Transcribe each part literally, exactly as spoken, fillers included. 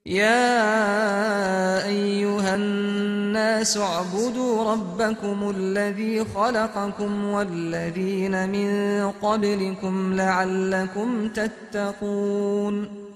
يا أيها الناس اعبدوا ربكم الذي خلقكم والذين من قبلكم لعلكم تتقون.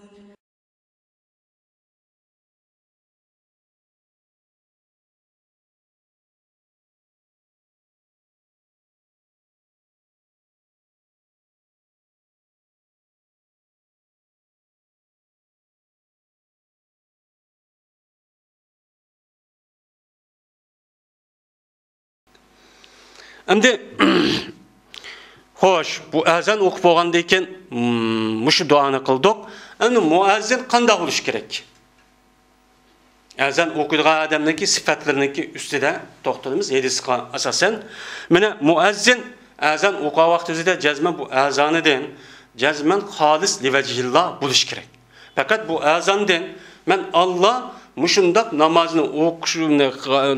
ئەمدى، خوش، بۇ ئەزان ئوقۇپ بولغاندىن كېيىن، مم، مۇشۇ دۇئانى قىلدۇق. ئەمدى مۇئەززىن قانداق بولۇشى كېرەك؟ ئەزان ئوقۇيدىغان ئادەمنىڭكى سۈپەتلىرىنىڭكى ئۈستىدە توختىلىمىز ھەدىسقا ئاساسەن. مانا مۇئەززىن ئەزان ئوقۇغان ۋاقتىمىزدا جەزمەن بۇ ئەزانىدىن جەزمەن خالىس لىۋەجھىللا بولۇشى كېرەك. پەقەت بۇ ئەزاندىن مەن ئاللا مۇشۇنداق نامازنى ئوقۇش،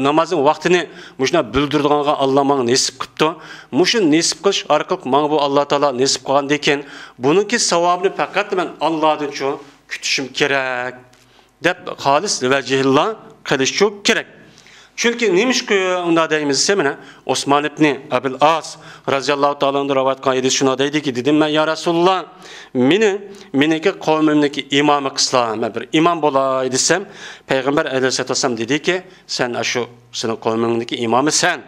نامازنىڭ ۋاقتىنى مۇشۇنداق بىلدۈرىدىغانغا ئاللا ماڭا نېسىپ قىپتۇ. مۇشۇ نېسىپ قىلىش ئارقىلىق ماڭا بۇ ئاللا تائالا نېسىپ قىلغاندىكىن، بۇنىڭكى ساۋابىنى پەقەت مەن ئاللادىنچۇ كۈتۈشۈم كېرەك، دەپ خالىس ۋەجھىللا قىلىشچۇ كېرەك. چۈنكى نېمىشقا ئۇنداق دەيمىز دېسە، مانا ئوسمان ئىبنى ئەبىل ئاس رازىياللاھۇ تائالا ئانھۇدىن رىۋايەت قىلغان ھەدىس شۇنداق دەيدىكى، دېدىم مەن، يا رەسۇلۇللا، مېنى، مېنىڭكى قەۋمىمنىڭكى ئىمامى قىلسىلا، مەن بىر ئىمام بولاي دېسەم، پەيغەمبەر ئەلەيھىسسالاتۇ ۋەسسالام دېدىكى، سەن ئاشۇ سېنىڭ قەۋمىڭدىكى ئىمامى سەن.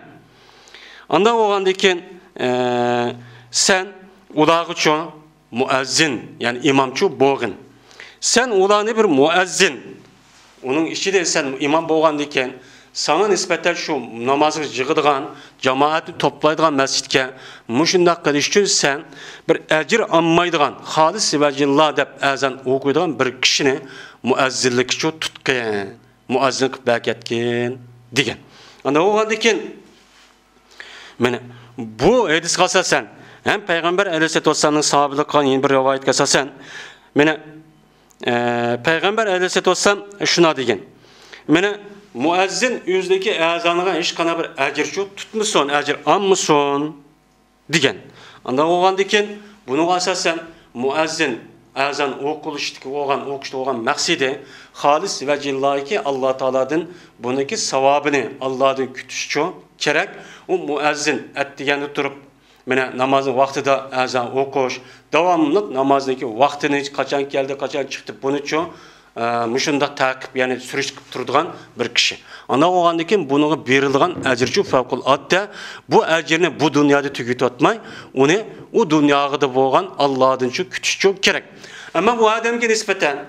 ئانداق بولغاندىن كېيىن، ئە، سەن ئۇلارغىچۇ مۇئەززىن، يەنى ئىمامچۇ بولغىن. سەن ئۇلارنى بىر مۇئەززىن، ئۇنىڭ ئىچىدە سەن ئىمام بولغاندىكىن، ساڭا نىسبەتەن شۇ نامازغا يىغىدىغان، جامائەتنى توپلايدىغان مەسچىتكە مۇشۇنداق قىلىش ئۈچۈن سەن بىر ئەجىر ئالمايدىغان، خالىس ۋەجھىللا دەپ ئەزان ئوقۇيدىغان بىر كىشىنى مۇئەززىنلىككىچۇ تۇتقىن، مۇئەززىن قىلىپ بەركەتكىن، دېگەن. ئانداق بولغاندىكىن، مانا بۇ ھەدىسكە ئاساسەن، ھەم پەيغەمبەر ئەلەيھىسسالاتۇ ۋەسسالامنىڭ ساھابىلىك قىلغان يەنە بىر رىۋايەتكە ئاساسەن، مانا، ئە، پەيغەمبەر ئەلەيھىسسالاتۇ ۋەسسالام شۇنداق دېگەن، مانا، مۇئەززىن ئۆزىنىڭكى ئەزانىغا ھېچقانداق بىر ئەجىرچۇ تۇتمىسۇن، ئەجىر ئالمىسۇن، دېگەن. ئانداق بولغاندىكىن، بۇنىڭغا ئاساسەن مۇئەززىن ئەزان ئوقۇلۇشتىكى بولغان، ئوقۇشتا بولغان مەقسىتى خالىس ۋەجھىللاھىكى، ئاللا تائالادىن بۇنىڭكى ساۋابىنى ئاللادىن كۈتۈشچۇ كېرەك. ئۇ مۇئەززىن ئەتىگەندە تۇرۇپ، مانا نامازنىڭ ۋاقتىدا ئەزان ئوقۇش، داۋاملىق نامازنىڭكى ۋاقتىنى قاچان كەلدى، قاچان چىقتى، بۇنىچۇ، ئە، مۇشۇنداق تەقىب، يەنى سۈرۈشتە قىلىپ تۇرىدىغان بىر كىشى. ئانداق بولغاندىن كېيىن بۇنىڭغا بېرىلىدىغان ئەجىرچۇ پەۋقۇلئاددە. بۇ ئەجىرنى بۇ دۇنيادا تۈگىتىۋەتمەي، ئۇنى ئۇ دۇنياغىدا بولغان ئاللادىنچۇ كۈتۈشچۇ كېرەك. ئەمما بۇ ئادەمگە نىسبەتەن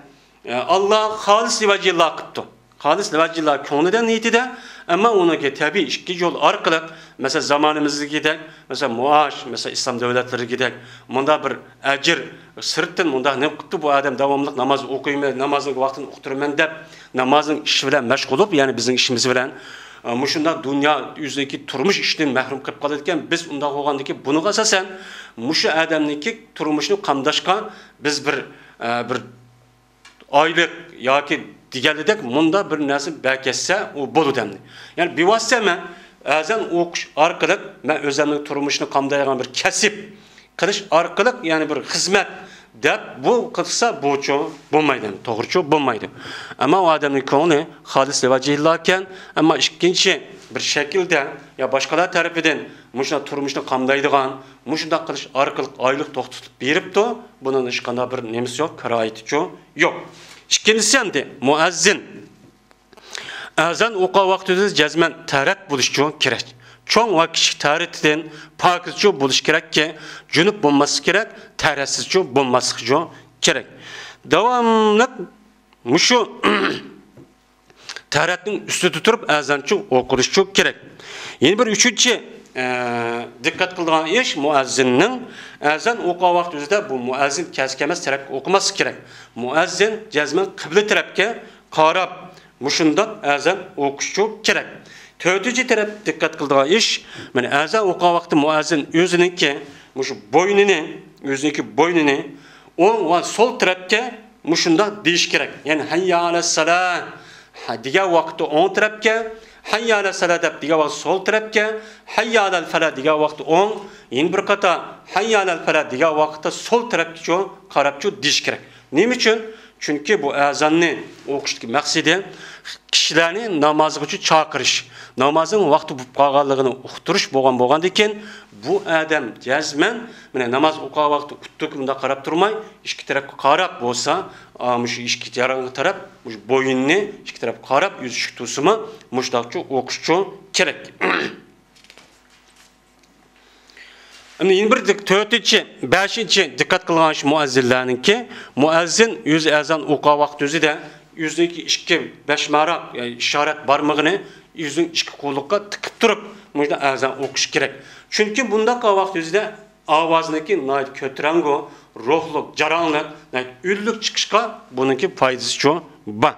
ئاللا خالىس لىۋەجھىللا قىپتۇ. خالىس لىۋەجھىللا كۆڭلىدە، نىيىتىدە. ئەمما ئۇنىڭكى تەبىئىي ئىككى يول ئارقىلىق، مەسىلەن، زامانىمىزدىكىدەك، مەسىلەن، مۇئاش، مەسىلەن، ئىسلام دۆلەتلىرىدىكىدەك مۇنداق بىر ئەجىر سىرتتىن مۇنداق نېمە قىپتۇ بۇ ئادەم، داۋاملىق ناماز ئوقۇيمەن، نامازنىڭ ۋاقتىنى ئۇقتۇرىمەن دەپ، نامازنىڭ ئىشى بىلەن مەشغۇل بولۇپ، يەنى بىزنىڭ ئىشىمىز بىلەن، ئە، مۇشۇنداق دۇنيا يۈزىدىكى تۇرمۇش ئىشىدىن مەھرۇم قېلىپ قالىدىكەن. بىز ئۇنداق بولغاندىكىن بۇنىڭغا ئاساسەن مۇشۇ ئادەمنىڭكى تۇرمۇشىنى قامداشقا بىز بىر، ئە، بىر ئايلىق ياكى دېگەنلىدەك مۇنداق بىر نەرسە بەركەتسە، ئۇ بولىدۇ ئەمدى. يەنى بىۋاسىتە مەن ئەزان ئوقۇش ئارقىلىق مەن ئۆزۈمنىڭ تۇرمۇشىنى قامدايدىغان بىر كەسىپ قىلىش ئارقىلىق، يەنى بىر خىزمەت دەپ بۇ قىلسا، بۇچۇ بولمايدۇ، توغرىچۇ بولمايدۇ. ئەمما ئۇ ئادەمنىڭ كۆڭلى خالىس لىۋەجھىللاكەن، ئەمما ئىككىنچى بىر شەكىلدە يا باشقىلار تەرىپىدىن مۇشۇنداق تۇرمۇشنى قامدايدىغان، مۇشۇنداق قىلىش ئارقىلىق ئايلىق توختىتىپ بېرىپتۇ. بۇنىڭ ھېچقانداق بىر نېمىسى يوق، كارايىتىچۇ يوق. ئىككىنچىسى ئەمدى مۇئەززىن ئەزان ئوقۇغان ۋاقتىدا جەزمەن تەھارەت بولۇشىچۇ كېرەك. چوڭ ۋە كىچىك تەھارىتىدىن پاكىزچۇ بولۇش كېرەككى، جۇنۇپ بولماسلىق كېرەك، تەھارەتسىزچۇ بولماسلىقچۇ كېرەك. داۋاملىق مۇشۇ تەھارەتنىڭ ئۈستىدە تۇرۇپ ئەزانچۇ ئوقۇلۇشچۇ كېرەك. يەنە بىر ئۈچىنچى، ئە، دىققەت قىلىدىغان ئىش، مۇئەززىننىڭ ئەزان ئوقۇغان ۋاقتى ئۆزىدە بۇ مۇئەززىن كەسكە ئەمەس تەرەپكە ئوقۇماسلىقى كېرەك. مۇئەززىن جەزمەن قىبلە تەرەپكە قاراپ مۇشۇنداق ئەزان ئوقۇشچۇ كېرەك. تۆتىنچى تەرەپ دىققەت قىلىدىغان ئىش، مانا ئەزان ئوقۇغان ۋاقتى مۇئەززىن ئۆزىنىڭكى مۇشۇ بوينىنى، ئۆزىنىڭكى بوينىنى ئوڭ ۋە سول تەرەپكە مۇشۇنداق دېيىش كېرەك. يەنى، ھەييا ئەلەسسالا، ھە، دېگەن ۋاقىتتا ئوڭ تەرەپكە، ھەييا ئەلەسسالا دەپ دېگەن ۋاقىتتا سول تەرەپكە، ھەييا ئەلەل فەلا دېگەن ۋاقىتتا ئوڭ، يەنە بىر قاتا، ھەييا ئەلەل فەلا دېگەن ۋاقىتتا سول تەرەپكىچۇ قاراپچۇ دېيىش كېرەك. نېمە ئۈچۈن؟ چۈنكى بۇ ئەزاننى ئوقۇشتىكى مەقسىتى كىشىلەرنى نامازغا چاقىرىش، نامازنىڭ ۋاقتى بولۇپ قالغانلىقىنى ئۇقتۇرۇش بولغان بولغاندىكىن، بۇ ئادەم جەزمەن، مانا، ناماز ئوقۇغان ۋاقتى ئۇتتۇرۇپ مۇنداق قاراپ تۇرماي، ئىككى تەرەپكە قاراپ بولسا، ئا، مۇشۇ ئىككى جەريانغا تەرەپ، مۇشۇ بوينىنى ئىككى تەرەپكە قاراپ، يۈزى چىك تۇرسىمۇ، مۇشۇنداقچە ئوقۇشچۇ كېرەك. ئەمدى يەنە بىر دىق-، تۆتىنچى، بەشىنچى دىققەت قىلغان ئىش مۇئەززىنلەرنىڭكى، مۇئەززىن ئۆزى ئەزان ئوقۇغان ۋاقتى ئۆزىدە ئۆزىنىڭكى ئىككى بەشماراق، يەنى ئىشارەت بارمىقىنى ئۆزىنىڭ ئىككى قولىغا تىقىپ تۇرۇپ، مۇشۇنداق ئەزان ئوقۇشى كېرەك. چۈنكى بۇنداق ۋاقىت ئۆزىدە ئاۋازنىڭكى ناھايىتى كۆتۈرەڭگۈ، روھلۇق، جاراڭلىق، ناھايىتى ئۈنلۈك چىقىشقا بۇنىڭكى پايدىسىچۇ بار.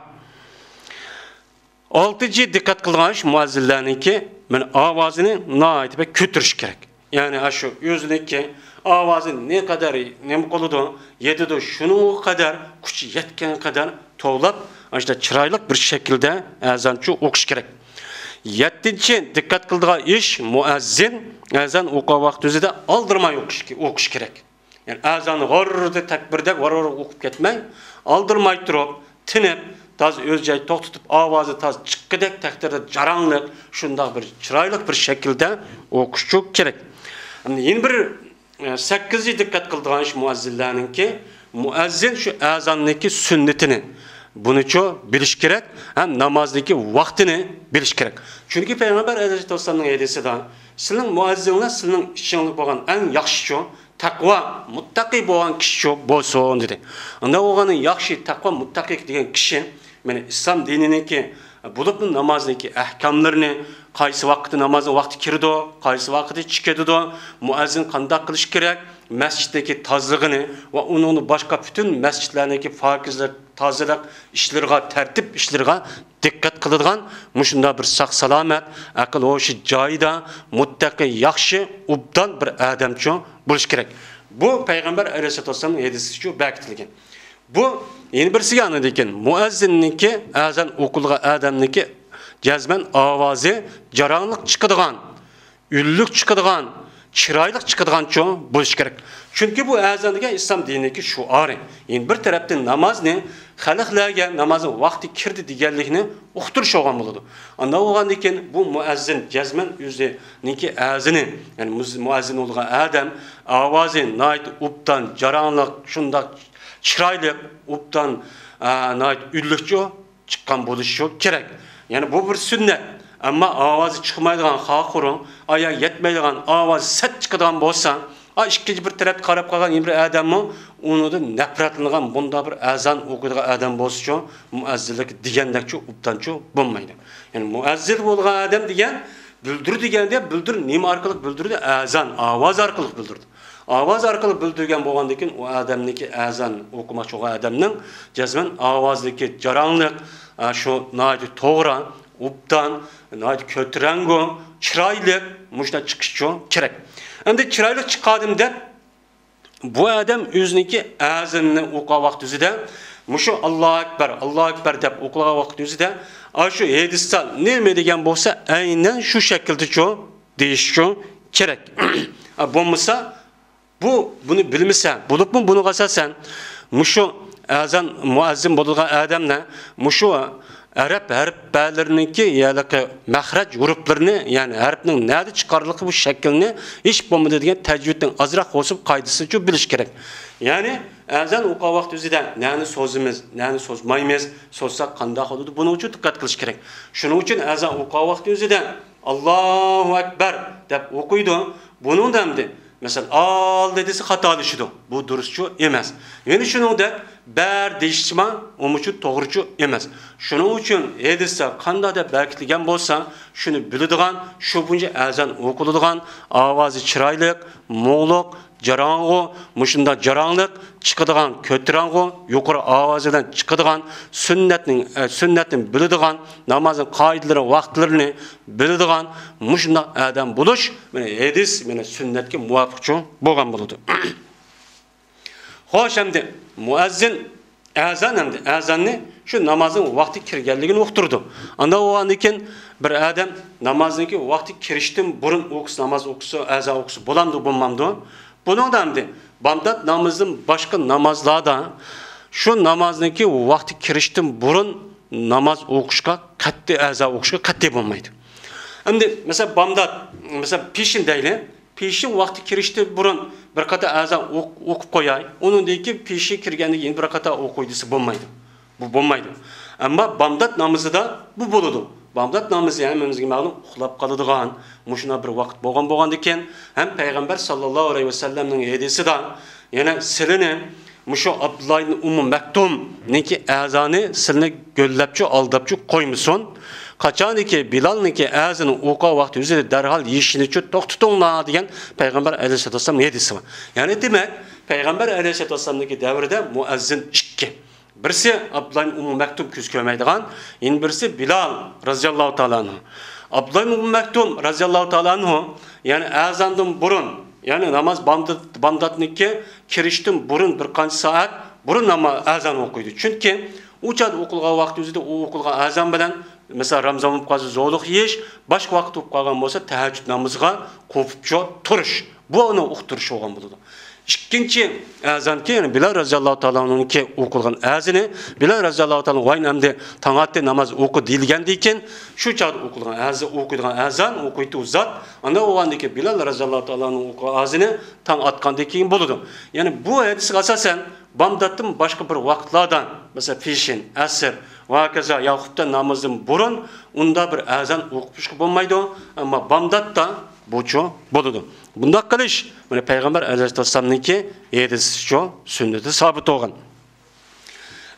ئالتىنچى دىققەت قىلىدىغان ئىش مۇئەززىنلەرنىڭكى، مانا، ئاۋازىنى ناھايىتى بەك كۆتۈرۈش كېرەك. يەنى ئاشۇ ئۆزىنىڭكى ئاۋازى نەقەدەر نېمە قىلىدۇ، يېتىدۇ، شۇنىڭغا قەدەر، كۈچى يەتكەنگە قەدەر توۋلاپ، ئاشۇنداق چىرايلىق بىر شەكىلدە ئەزانچۇ ئوقۇش كېرەك. يەتتىنچى دىققەت قىلىدىغان ئىش، مۇئەززىن ئەزان ئوقۇغان ۋاقتى ئۆزىدە ئالدىرىماي ئوقۇش، ئوقۇش كېرەك. يەنى ئەزاننى غاررىدە تەكبىردەك ۋاررىدە ئوقۇپ كەتمەي، ئالدىرىماي تۇرۇپ، تىنىپ، تازا ئۆز جايىدا توختىتىپ، ئاۋازى تازا چىققىدەك تەقدىردە جاراڭلىق، شۇنداق بىر چىرايلىق بىر شەكىلدە ئوقۇشچۇ كېرەك. ئەمدى يەنە بىر، ئە، سەككىزىنچى دىققەت قىلىدىغان ئىش مۇئەززىنلەرنىڭكى، مۇئەززىن شۇ ئەزاننىڭكى سۈننىتىنى، بۇنىچۇ بىلىش كېرەك ھەم نامازنىڭكى ۋاقتىنى بىلىش كېرەك. چۈنكى پەيغەمبەر ئەلەيھىسسالامنىڭ ھەدىسىدە، سىلىڭ مۇئەززىنىڭلار سىلىنىڭ ئىچىڭلىك بولغان ئەڭ ياخشىچۇ، تەقۋا، مۇتتەقى بولغان كىشىچۇ بولسۇن، دېدى. ئانداق بولغاندا ياخشى، تەقۋا، مۇتتەقى دېگەن كىشى، مانا، ئىسلام دىنىنىڭكى، بولۇپمۇ نامازنىڭكى ئەھكاملىرىنى، قايسى ۋاقىتتا نامازنىڭ ۋاقتى كىرىدۇ، قايسى ۋاقىتتا چىقىدۇ، مۇئەززىن قانداق قىلىش كېرەك، مەسچىتنىڭكى تازىلىقىنى ۋە ئۇنىڭدىن باشقا پۈتۈن مەسچىتلەرنىڭكى پاكىزلىق، تازىلىق ئىشلىرىغا، تەرتىپ ئىشلىرىغا دىققەت قىلىدىغان، مۇشۇنداق بىر ساق-سالامەت، ئەقىل-ھوشى جايىدا، مۇتتەقى، ياخشى، ئوبدان بىر ئادەمچۇ بولۇش كېرەك. بۇ پەيغەمبەر ئەلەيھىسسالاتۇ ۋەسسالامنىڭ ھەدىسىچۇ بەكىتىلگەن. بۇ يەنە بىرسىگە ئاندىن كېيىن مۇئەززىننىڭكى، ئەزان ئوقۇلغان ئادەمنىڭكى جەزمەن ئاۋازى جاراڭلىق چىقىدىغان، ئۈنلۈك چىقىدىغان، چىرايلىق چىقىدىغانچۇ بولۇشى كېرەك. چۈنكى بۇ ئەزان دېگەن ئىسلام دىنىدىكى شوئارى. يەنى بىر تەرەپتىن نامازنى خەلقلەرگە نامازنىڭ ۋاقتى كىردى دېگەنلىكنى ئۇقتۇرۇش بولغان بولىدۇ. ئانداق بولغاندىن كېيىن بۇ مۇئەززىن جەزمەن ئۆزىنىڭكى ئەزىنى، يەنى مۇز-، مۇئەززىن بولغان ئادەم ئاۋازى ناھايىتى ئوبدان، جاراڭلىق، شۇنداق چىرايلىق، ئوبدان، ئا، ناھايىتى ئۈنلۈكچۇ چىققان بولۇشى كېرەك. يەنى بۇ بىر سۈننەت. ئەمما ئاۋازى چىقمايدىغان خاخۇرۇڭ، ئايا يەتمەيدىغان ئاۋازى سەت چىقىدىغان بولسا، ئا، ئىككىنچى بىر تەرەپكە قاراپ قالغان يەنە بىر ئادەممۇ ئۇنىڭدىن نەپرەتلىنىدىغان، بۇنداق بىر ئەزان ئوقۇيدىغان ئادەم بولسىچۇ، مۇئەززىنلىك دېگەندەكچۇ ئوبدانچۇ بولمايدۇ. يەنى مۇئەززىن بولغان ئادەم دېگەن بىلدۈر دېگەندە، بىلدۈر نېمە ئارقىلىق بىلدۈردى؟ ئەزان، ئاۋاز ئارقىلىق بىلدۈردى. ئاۋاز ئارقىلىق بىلدۈرگەن بولغاندىن كېيىن، ئۇ ئادەمنىڭكى، ئەزان ئوقۇماقچى بولغان ئادەمنىڭ جەزمەن ئاۋازىدىكى جاراڭلىق، ئا، شۇ ناھايىتى توغرا، ئوبدان، ناھايىتى كۆتۈرەڭگۈ، چىرايلىق، مۇشۇنداق چىقىشىچۇ كېرەك. ئەمدى چىرايلىق چىقاردىم دەپ، بۇ ئادەم ئۆزىنىڭكى ئەزىنىنى ئوقۇغان ۋاقتى ئۆزىدە مۇشۇ «ئاللاھۇ ئەكبەر، ئاللاھۇ ئەكبەر» دەپ ئوقۇلغان ۋاقتى ئۆزىدە، ئاشۇ ھەدىستە نېمە دېگەن بولسا، ئەينەن شۇ شەكىلدىچۇ دېيىشچۇ كېرەك. بولمىسا، بۇ، بۇنى بىلمىسە، بولۇپمۇ بۇنىڭغا ئاساسەن، مۇشۇ ئەزان، مۇئەززىن بولىدىغان ئادەملەر مۇشۇ ئەرەب ھەرپلىرىنىڭكى ھېلىقى مەخرەج ھۇرۇپلىرىنى، يەنى ھەرپنىڭ نەدە چىقارلىقى، بۇ شەكىلنى ھېچ بولمىدى دېگەن تەجۋىدنىڭ ئازراق بولسىمۇ قائىدىسىنىچۇ بىلىش كېرەك. يەنى ئەزان ئوقۇغان ۋاقتى ئۆزىدە نەنى سوزىمىز، نەنى سوزمايمىز، سوزساق قانداق بولىدۇ، بۇنىڭ ئۈچۈن دىققەت قىلىش كېرەك. شۇنىڭ ئۈچۈن ئەزان ئوقۇغان ۋاقتى ئۆزىدە «ئاللاھۇ ئەكبەر» دەپ ئوقۇيدۇ. بۇنىڭدا ئەمدى، مەسىلەن، «ئالدى» دېسە خاتالىشىدۇ. بۇ دۇرۇسچۇ ئەمەس. يەنە شۇنىڭدەك «بەر» دېيىشمۇ ئۇمۇچۇ توغرىچۇ ئەمەس. شۇنىڭ ئۈچۈن ھەدىستە قانداق دەپ بەكىتىلگەن بولسا، شۇنى بىلىدىغان، شۇ بويىچە ئەزان ئوقۇلىدىغان، ئاۋازى چىرايلىق، مۇڭلۇق، جاراڭغۇ، مۇشۇنداق جاراڭلىق چىقىدىغان، كۆتۈرەڭغۇ، يۇقىرى ئاۋاز بىلەن چىقىدىغان، سۈننەتنىڭ، ئە، سۈننەتنى بىلىدىغان، نامازنىڭ قائىدىلىرى، ۋاقىتلىرىنى بىلىدىغان مۇشۇنداق ئادەم بولۇش، مانا، ھەدىس، مانا، سۈننەتكە مۇۋاپىقچۇ بولغان بولىدۇ. خوش، ئەمدى مۇئەززىن ئەزان، ئەمدى ئەزاننى شۇ نامازنىڭ ۋاقتى كىرگەنلىكىنى ئۇقتۇرىدۇ. ئانداق بولغاندىن كېيىن بىر ئادەم نامازنىڭكى ۋاقتى كىرىشتىن بۇرۇن ئوقۇسا، ناماز ئوقۇسا، ئەزان ئوقۇسا بولامدۇ، بولمامدۇ؟ بۇنىڭدا ئەمدى بامدات نامىزىدىن باشقا نامازلاردا شۇ نامازنىڭكى ۋاقتى كىرىشتىن بۇرۇن ناماز ئوقۇشقا قەتئىي، ئەزان ئوقۇشقا قەتئىي بولمايدۇ. ئەمدى مەسىلەن، بامدات، مەسىلەن، پېشىن دەيلى. پېشىن ۋاقتى كىرىشتىن بۇرۇن بىر قاتار ئەزان ئوق-، ئوقۇپ قوياي، ئۇنىڭدىن كېيىن پېشىن كىرگەندىن كېيىن بىر قاتار ئوقۇي دېسە بولمايدۇ. بۇ بولمايدۇ. ئەمما بامدات نامىزىدا بۇ بولىدۇ. بامدات نامىزى ھەممىمىزگە مەلۇم، ئۇخلاپ قالىدىغان، مۇشۇنداق بىر ۋاقىت بولغان، بولغاندىكىن، ھەم پەيغەمبەر ساللاللاھۇ ئەلەيھى ۋەسەللەمنىڭ ھەدىسىدا يەنە سىلىنى مۇشۇ ئابدۇللا ئىبن ئۇممۇ مەكتۇمنىڭكى ئەزانى سىلىنى گۆللەپچۇ، ئالداپچۇ قويمىسۇن. قاچانكى بىلالنىڭكى ئەزىنى ئوقۇغان ۋاقتى ئۆزىدە دەرھال يېشىنىچۇ توختىتىڭلار دېگەن پەيغەمبەر ئەلەيھىسسالاتۇ ۋەسسالامنىڭ ھەدىسى بار. يەنى دېمەك، پەيغەمبەر ئەلەيھىسسالاتۇ ۋەسسالامنىڭكى دەۋرىدە مۇئەززىن ئىككى. بىرسى ئابدۇللا ئىبن ئۇممۇ مەكتۇم كۆز كۆرمەيدىغان، يەنە بىرسى بىلال رازىياللاھۇ تائالا ئەنھۇ. ئابدۇللا ئىبن ئۇممۇ مەكتۇم رازىياللاھۇ تائالا ئەنھۇ، يەنى ئەزاندىن بۇرۇن، يەنى ناماز بامدات-، بامداتنىڭكى كىرىشتىن بۇرۇن بىر قانچە سائەت بۇرۇن ناما-، ئەزان ئوقۇيدۇ. چۈنكى ئۇ چاغدا ئوقۇلغان ۋاقىت ئۆزىدە ئۇ ئوقۇلغان ئەزان بىلەن، مەسىلەن، رامىزان بولۇپ قالسا زورلۇق يېيىش، باشقا ۋاقىت بولۇپ قالغان بولسا تەھەججۇد نامىزىغا قوپۇپچۇ تۇرۇش. بۇ ئۇنىڭ ئۇقتۇرۇشى بولغان بولىدۇ. ئىككىنچى ئەزانكى، يەنى بىلال رازىياللاھۇ تائالا ئەنھۇنىڭكى ئوقۇلغان ئەزىنى، بىلال رازىياللاھۇ تائالا ئەنھۇ، ۋاي ئەمدى تاڭ ئاتتى، ناماز ئوقۇ دېيىلگەندىن كېيىن، شۇ چاغدا ئوقۇلغان ئەزان، ئوقۇيدىغان ئەزان، ئوقۇيتتى ئۇ زات، ئاندىن بولغاندىن كېيىن بىلال رازىياللاھۇ تائالا ئەنھۇ ئوقۇغان ئەزىنى تاڭ ئاتقاندىن كېيىن بولىدۇ. يەنى بۇ ھەدىسكە ئاساسەن، بامداتتىن باشقا بىر ۋاقىتلاردا، مەسىلەن، پېشىن، ئەسىر ۋە ھاكازا ياكى خۇپتەن نامىزىدىن بۇرۇن ئۇنداق بىر ئەزان ئوقۇپچۇ بولمايدۇ. ئەمما بامداتتا بۇچۇ بولىدۇ. بۇنداق قىلىش، مانا، پەيغەمبەر ئەلەيھىسسالامنىڭكى ھەدىسىچۇ، سۈننىتى سابىت بولغان.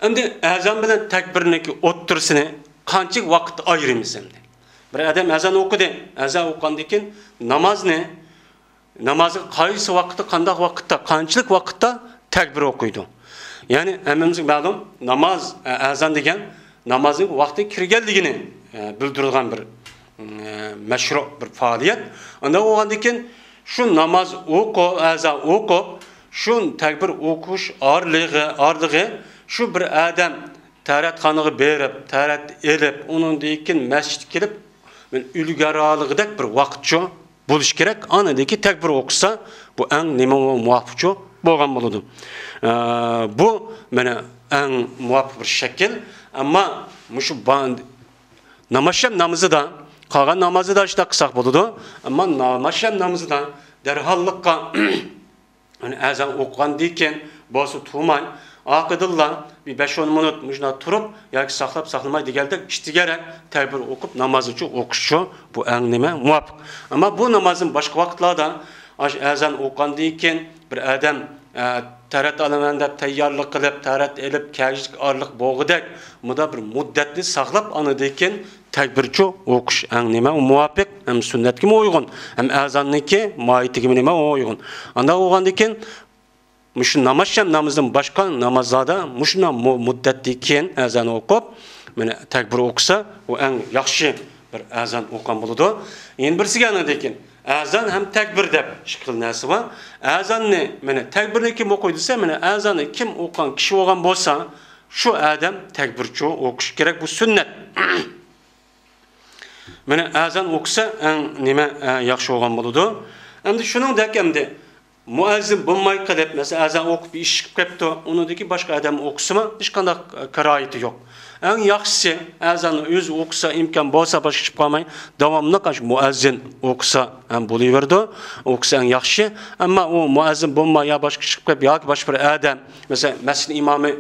ئەمدى ئەزان بىلەن تەكبىرنىڭكى ئوتتۇرىسىنى قانچىلىك ۋاقىتتا ئايرىمىز ئەمدى؟ بىر ئادەم ئەزان ئوقۇدى، ئەزان ئوقۇغاندىن كېيىن نامازنى نامازغا قايسى ۋاقىتتا، قانداق ۋاقىتتا، قانچىلىك ۋاقىتتا تەكبىر ئوقۇيدۇ؟ يەنى ھەممىمىزگە مەلۇم، ناماز، ئە، ئەزان دېگەن نامازنىڭ ۋاقتى كىرگەنلىكىنى، ئە، بىلدۈرىدىغان بىر، ئە، مەشرۇ بىر پائالىيەت. ئانداق بولغاندىن كېيىن شۇ ناماز ئوقۇپ، ئەزان ئوقۇپ، شۇ تەكبىر ئوقۇش ئارىلىقى، ئارىلىقى شۇ بىر ئادەم تەرەتخانىغا بېرىپ، تەرەت ئېلىپ، ئۇنىڭدىن كېيىن مەسچىتكە كېلىپ، مەن ئۈلگەرالىغۇدەك بىر ۋاقىتچۇ بولۇش كېرەك. ئاندىن كېيىن تەكبىر ئوقۇسا، بۇ ئەڭ نېمە مۇۋاپىقچۇ بولغان بولىدۇ. ئە، بۇ مانا ئەڭ مۇۋاپىق بىر شەكىل. ئەمما مۇشۇ با-، نامازشام نامىزىدا، قالغان نامازدا شۇنداق قىلساق بولىدۇ. ئەمما نامازشام نامىزىدا دەرھاللىققا يەنى ئەزان ئوقۇغاندىن كېيىن بولسا تۇرماي، ئارقىدىنلا بىر بەش-ئون مىنۇت مۇشۇنداق تۇرۇپ ياكى ساقلاپ ساقلىماي دېگەندەك ئىشتىگەرەك تەكبىر ئوقۇپ نامازنىچۇ ئوقۇشچۇ، بۇ ئەڭ نېمە مۇۋاپىق. ئەمما بۇ نامازدىن باشقا ۋاقىتلاردا ئاشۇ ئەزان ئوقۇغاندىن كېيىن بىر ئادەم، ئە، تەرەت ئالىمەن دەپ تەييارلىق قىلىپ، تەرەت ئېلىپ، كەچلىك ئارىلىق بولغۇدەك مۇنداق بىر مۇددەتنى ساقلاپ، ئاندىن كېيىن تەكبىرچۇ ئوقۇش ئەڭ نېمە مۇۋاپىق، ھەم سۈننەتكىمۇ ئۇيغۇن، ھەم ئەزاننىڭكى ماھىيىتىگىمۇ نېمە ئۇيغۇن. ئانداق بولغاندىن كېيىن مۇشۇ نامازشام نامىزىدىن باشقا نامازلاردا مۇشۇنداق مۇ-، مۇددەتتىن كېيىن ئەزان ئوقۇپ، مانا تەكبىر ئوقۇسا، ئۇ ئەڭ ياخشى بىر ئەزان ئوقۇغان بولىدۇ. يەنە بىرسىگە ئاندىن كېيىن ئەزان ھەم تەكبىر دەپ ئىككى خىل نەرسە بار. ئەزاننى، مانا تەكبىرنى كىم ئوقۇيدۇ دېسە، مانا ئەزاننى كىم ئوقۇغان كىشى بولغان بولسا، شۇ ئادەم تەكبىرچۇ ئوقۇش كېرەك، بۇ سۈننەت. مانا ئەزان ئوقۇسا ئەڭ نېمە، ئە، ياخشى بولغان بولىدۇ. ئەمدى شۇنىڭدەك ئەمدى مۇئەززىن بولماي قېلىپ، مەسىلەن، ئەزان ئوقۇپ ئىش چىقىپ كەپتۇ، ئۇنىڭدىكى باشقا ئادەم ئوقۇسىمۇ ھېچقانداق، ئە، كاراھىيىتى يوق. ئەڭ ياخشىسى ئەزاننى ئۆزى ئوقۇسا، ئىمكان بولسا باشقا چىقىپ قالماي، داۋاملىق ئاشۇ مۇئەززىن ئوقۇسا ھەم بولۇۋېرىدۇ. ئوقۇسا ئەڭ ياخشى. ئەمما ئۇ مۇئەززىن بولماي يا باشقا چىقىپ كەپ ياكى باشقا بىر ئادەم، مەسىلەن، مەسچىت ئىمامى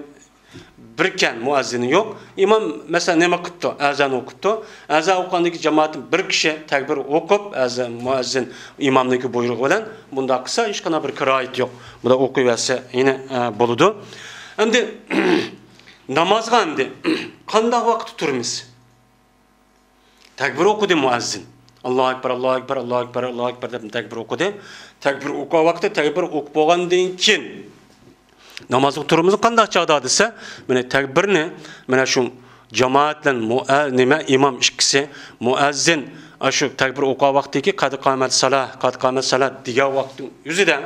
بىركەن، مۇئەززىنى يوق. ئىمام، مەسىلەن، نېمە قىپتۇ؟ ئەزان ئوقۇپتۇ. ئەزان ئوقۇغاندىكى جامائەتتىن بىر كىشى تەكبىر ئوقۇپ، ئەزان، مۇئەززىن ئىمامنىڭكى بۇيرۇقى بىلەن بۇنداق قىلسا، ھېچقانداق بىر كاراھىيەت يوق. بۇنداق ئوقۇيۋەرسە يەنە، ئە، بولىدۇ. ئەمدى نامازغا ئەمدى قانداق ۋاقىتتا تۇرىمىز؟ تەكبىر ئوقۇدى مۇئەززىن. ئاللاھۇ ئەكبەر، ئاللاھۇ ئەكبەر، ئاللاھۇ ئەكبەر، ئاللاھۇ ئەكبەر دەپ تەكبىر ئوقۇدى. تەكبىر ئوقۇغان ۋاقتىدا، تەكبىر ئوقۇپ بولغاندىن كېيىن نامازغا تۇرىمىز قانداق چاغدا دېسە، مانا تەكبىرنى مانا شۇ جامائەت بىلەن مۇئە-، نېمە، ئىمام ئىككىسى، مۇئەززىن ئاشۇ تەكبىر ئوقۇغان ۋاقتىدىكى قەد قامەت سالا، قەد قامەت سالا دېگەن ۋاقىتنىڭ ئۆزىدە،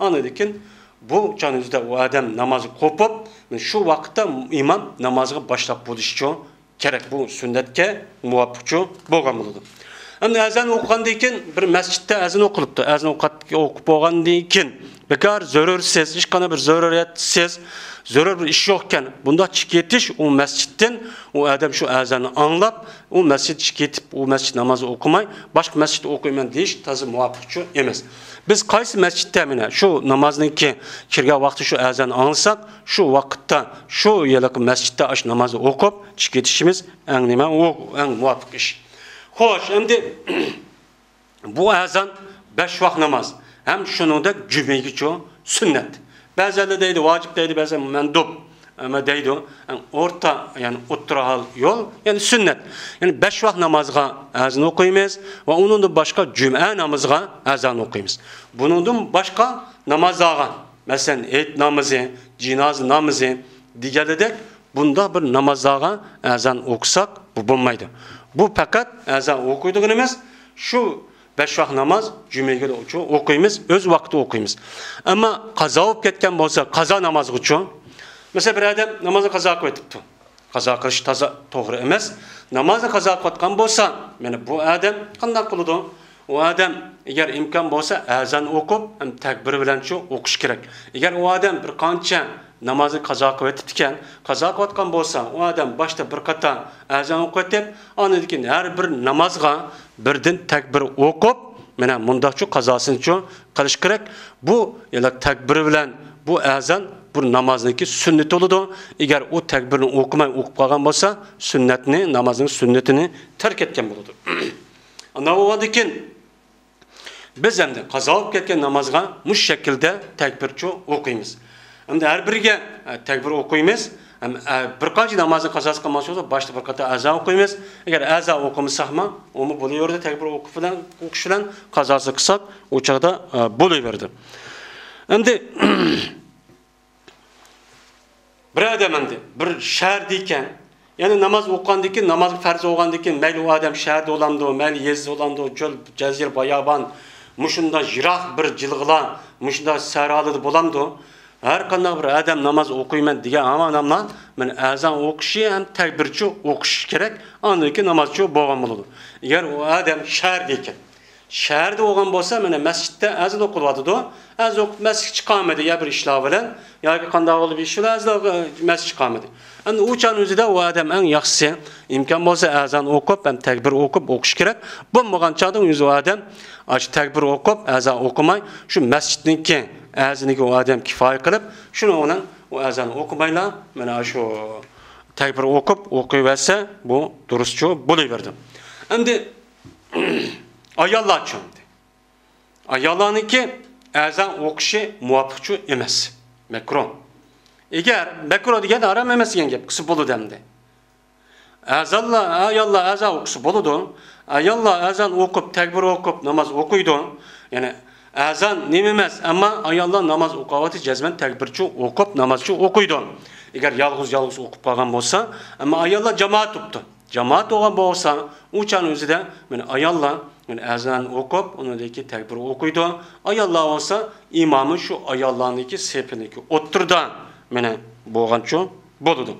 ئاندىن كېيىن بۇ چاغنىڭ ئۆزىدە ئۇ ئادەم نامازغا قوپۇپ، شۇ ۋاقىتتا ئىمام نامازغا باشلاپ بولۇشىچۇ كېرەك، بۇ سۈننەتكە مۇۋاپىقچۇ بولغان بولىدۇ. ئەمدى ئەزان ئوقۇغاندىن كېيىن، بىر مەسچىتتە ئەزان ئوقۇلۇپتۇ. ئەزان ئوقۇپ، ئوقۇپ بولغاندىن كېيىن، بىكار زۆرۈرسىز، ھېچقانداق بىر زۆرۈرىيەتسىز، زۆرۈر بىر ئىش يوقكەن، بۇنداق چىقىۋېتىش، ئۇ مەسچىتتىن ئۇ ئادەم شۇ ئەزاننى ئاڭلاپ، ئۇ مەسچىتكە كېتىپ، ئۇ مەسچىت نامازى ئوقۇماي، باشقا مەسچىتتە ئوقۇيمەن دېيىش تازا مۇۋاپىقچۇ ئەمەس. بىز قايسى مەسچىتتە مانا شۇ نامازنىڭكى كىرگەن ۋاقتى شۇ ئەزاننى ئاڭلىساق، شۇ ۋاقىتتا شۇ ھېلىقى مەسچىتتە ئاشۇ نامازنى ئوقۇپ چىقىۋېتىشىمىز ئەڭ نېمە، ئۇ ئەڭ مۇۋاپىق ئىش. خوش، ئەمدى بۇ ئەزان بەش ۋاق ناماز ھەم شۇنىڭدەك جۈمىگىچۇ سۈننەت. بەزىلەر دەيدۇ، ۋاجىپ دەيدۇ، بەزىلەر مەندۇب، ئەمما دەيدۇ. ئەڭ ئورتا، يەنى ئوتتۇرا ھال يول، يەنى سۈننەت. يەنى بەش ۋاق نامازغا ئەزان ئوقۇيمىز ۋە ئۇنىڭدىن باشقا جۈمئە نامىزىغا ئەزان ئوقۇيمىز. بۇنىڭدىن باشقا نامازلارغا، مەسىلەن، ھېيت نامىزى، جىنازا نامىزى دېگەنلىدەك، بۇنداق بىر نامازلارغا ئەزان ئوقۇساق، بۇ بولمايدۇ. بۇ پەقەت ئەزان ئوقۇيدىغىنىمىز شۇ بەش ۋاق ناماز جۈمىگە ئوقۇيمىز، ئۆز ۋاقتىدا ئوقۇيمىز. ئەمما قازا بولۇپ كەتكەن بولسا، قازا نامازغىچۇ؟ مەسىلەن، بىر ئادەم نامازنى قازا قىلىۋېتىپتۇ. قازا قىلىش تازا توغرا ئەمەس. نامازنى قازا قىلىۋاتقان بولسا، مانا بۇ ئادەم قانداق قىلىدۇ؟ ئۇ ئادەم ئەگەر ئىمكان بولسا ئەزان ئوقۇپ، ھەم تەكبىر بىلەنچۇ ئوقۇش كېرەك. ئەگەر ئۇ ئادەم بىر قانچە نامازنى قازا قىلىۋېتىپتىكەن، قازا قىلىۋاتقان بولسا، ئۇ ئادەم باشتا بىر قاتار ئەزان ئوقۇۋېتىپ، ئاندىن كېيىن ھەر بىر نامازغا بىردىن تەكبىر ئوقۇپ، مانا مۇنداقچۇ قازاسىنىچۇ قىلىش كېرەك. بۇ يەنى تەكبىر بىلەن بۇ ئەزان بۇ نامازنىڭكى سۈننىتى بولىدۇ. ئەگەر ئۇ تەكبىرنى ئوقۇماي ئوقۇپ قالغان بولسا، سۈننەتنى، نامازنىڭ سۈننىتىنى تەرك ئەتكەن بولىدۇ. ئاندىن بولغاندىن كېيىن بىز ئەمدى قازا بولۇپ كەتكەن نامازغا مۇشۇ شەكىلدە تەكبىرچۇ ئوقۇيمىز. ئەمدى ھەر بىرىگە، ئە، تەكبىر ئوقۇيمىز. ھەم، ئە، بىر قانچە نامازنى قازاسى قالماقچى بولسا، باشتا بىر قاتار ئەزان ئوقۇيمىز. ئەگەر ئەزان ئوقۇمىساقمۇ، ئۇمۇ بولۇۋېرىدۇ، تەكبىر ئوقۇپ بىلەن، ئوقۇش بىلەن قازاسى قىلساق، ئۇ چاغدا، ئە، بولۇۋېرىدۇ. ئەمدى بىر ئادەم ئەمدى بىر شەھەردە ئىكەن، يەنى ناماز ئوقۇغاندىن كېيىن، ناماز پەرز بولغاندىن كېيىن، مەيلى ئۇ ئادەم شەھەردە بولامدۇ، مەيلى يېزىدا بولامدۇ، چۆل، جەزىرە، باياۋان، مۇشۇنداق يىراق بىر جىلغىلار، مۇشۇنداق سەھرالىدا بولامدۇ؟ ھەر قانداق بىر ئادەم ناماز ئوقۇيمەن دېگەن ھامان ئادەملەر مانا ئەزان ئوقۇشى ھەم تەكبىرچۇ ئوقۇشى كېرەك، ئاندىن كېيىن نامازچۇ بولغان بولىدۇ. ئەگەر ئۇ ئادەم شەھەردە ئىكەن، شەھەردە بولغان بولسا، مانا مەسچىتتە ئەزان ئوقۇلۇۋاتىدۇ. ئەزان ئوقۇپ مەسچىتكە چىقالمىدى، يا بىر ئىشلار بىلەن، ياكى قانداق بولۇپ ئىش بىلەن ئەزان ئوقۇ-، مەسچىتكە چىقالمىدى. ئەمدى ئۇ چاغنىڭ ئۆزىدە ئۇ ئادەم ئەڭ ياخشىسى، ئىمكان بولسا ئەزان ئوقۇپ، ھەم تەكبىر ئوقۇپ ئوقۇش كېرەك. بولمىغان چاغدا ئۆزى ئۇ ئادەم ئاشۇ تەكبىر ئوقۇپ، ئەزان ئوقۇماي، شۇ مەسچىتنىڭكى ئەزىنىگە ئۇ ئادەم كىفايە قىلىپ، شۇنىڭ بىلەن ئۇ ئەزان ئوقۇمايلا، مانا شۇ تەكبىر ئوقۇپ ئوقۇيۋەرسە، بۇ دۇرۇسچۇ بولۇۋېرىدۇ. ئەمدى ئاياللارچۇ ئەمدى. ئاياللارنىڭكى ئەزان ئوقۇشى مۇۋاپىقچۇ ئەمەس. مەكرۇ. ئەگەر مەكرۇ دېگەن ھارام ئەمەس دېگەن گەپ، قىلسا بولىدۇ ئەمدى. ئەزانلار، ئاياللار ئەزان ئوقۇسا بولىدۇ. ئاياللار ئەزان ئوقۇپ، تەكبىر ئوقۇپ، ناماز ئوقۇيدۇ. يەنى ئەزان نېمە ئەمەس، ئەمما ئاياللار ناماز ئوقۇۋاتىدۇ، جەزمەن تەكبىرچۇ ئوقۇپ، نامازچۇ ئوقۇيدۇ. ئەگەر يالغۇز، يالغۇز ئوقۇپ قالغان بولسا، ئەمما ئاياللار جامائەت تۇرۇپتۇ. جامائەت بولغان بولسا، ئۇ چاغنىڭ ئۆزىدە، مانا، ئاياللار، مانا، ئەزان ئوقۇپ، ئۇنىڭدىن كېيىن تەكبىر ئوقۇيدۇ. ئاياللار بولسا، ئىمامى شۇ ئاياللارنىڭكى سېپىنىڭكى ئوتتۇرىدا، مانا، بولغانچۇ بولىدۇ.